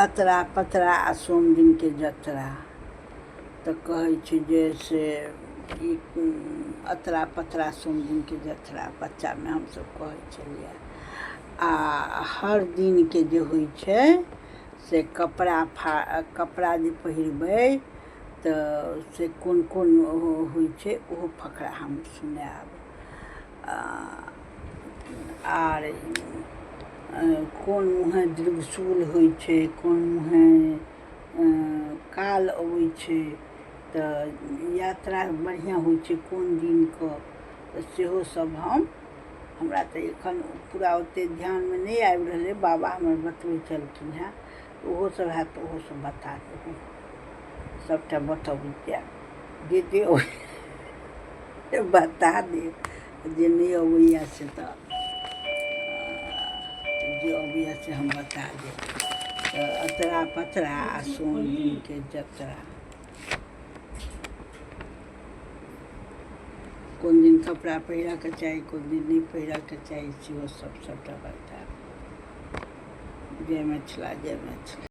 अतरा पतरा आ सोम दिनके जतरा। तऽ कहै छै जे से ई अतरा पतरा सोम दिनके जतरा बच्चामे हमसभ कहै छलियै। आ हर दिनके जे होइ छै से कपड़ा कपड़ा जे पहिरबै तऽ से कोन कोन होइ छै, ओहो फकरा हम सुनायब। आर कोन मुँहे दीर्घशूल होइ छै, कोन मुँहे काल अबै छै, तऽ यात्रा बढ़िआँ होइ छै कोन दिनके, तऽ सेहो सब हमरा तऽ एखन पूरा ओतेक ध्यानमे नहि आबि रहल अइ। बाबा हमर बतबै छलखिन हेँ, ओहो सब हैत तऽ ओहो सब बता देब। सबटा बतबैत जायब, जे जे अबैए बता देब, जे नहि अबैए से तऽ जे अबैए से हम बता देब। तऽ अतरा पतरा आ सोम दिनके जतरा, कोन दिन कपड़ा पहिरऽके चाही, कोन दिन नहि पहिरऽके चाही, सेहो सब सबटा बतायब। जय मिथिला, जय मैथिली।